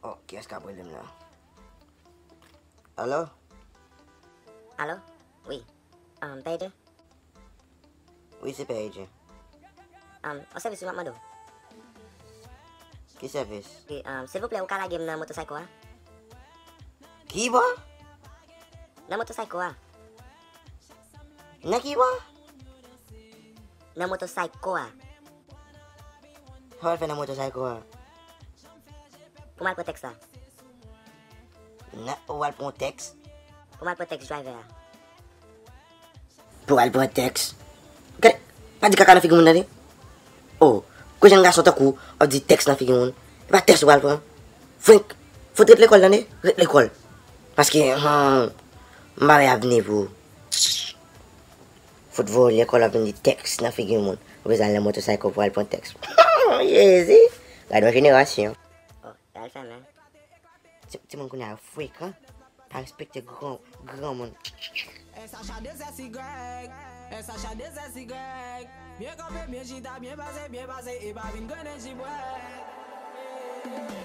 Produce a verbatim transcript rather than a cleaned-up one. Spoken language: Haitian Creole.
Oh, kiyès k ap rele m la? Alo? Alo? Wi. Um, Pè Eje? Wi, se Pè Eje. Um, yon sèvis wi m ap mande w. Ki sèvis? Wi, um, silvouplè, ou ka lage m nan motosayko a? Ki bò? Nan motosayko a. Nan ki bò? Nan motosayko a. Sa w al fè nan motosayko a? Pou m al pran tèks la. Nan, ou al pran tèks? Pou m al pran tèks driver a. Pou al pran tèks. Gade, pa di kaka nan figi moun tande. Oh, gwo jèn gason tankou w ap di tèks nan figi moun. E pa tèks ou pral pran. Frenk, fout ret lekòl tande, ret lekòl. Paske, hmm, m pa wè avni pou ou. Fout voye w lekòl w ap vin di tèks nan figi moun. Ou bezwen al nan motosayko pou al pran tèks. Jezi! Gade yon jenerasyon. Oh, y al fèmen. Ti, timoun kounye a yo frekan. Pa respekte gran, granmoun. S H A deux S Y, S H A deux S Y. Byen kanpe, byen chita, byen pase, byen pase, e pa vin grennen jibwèt.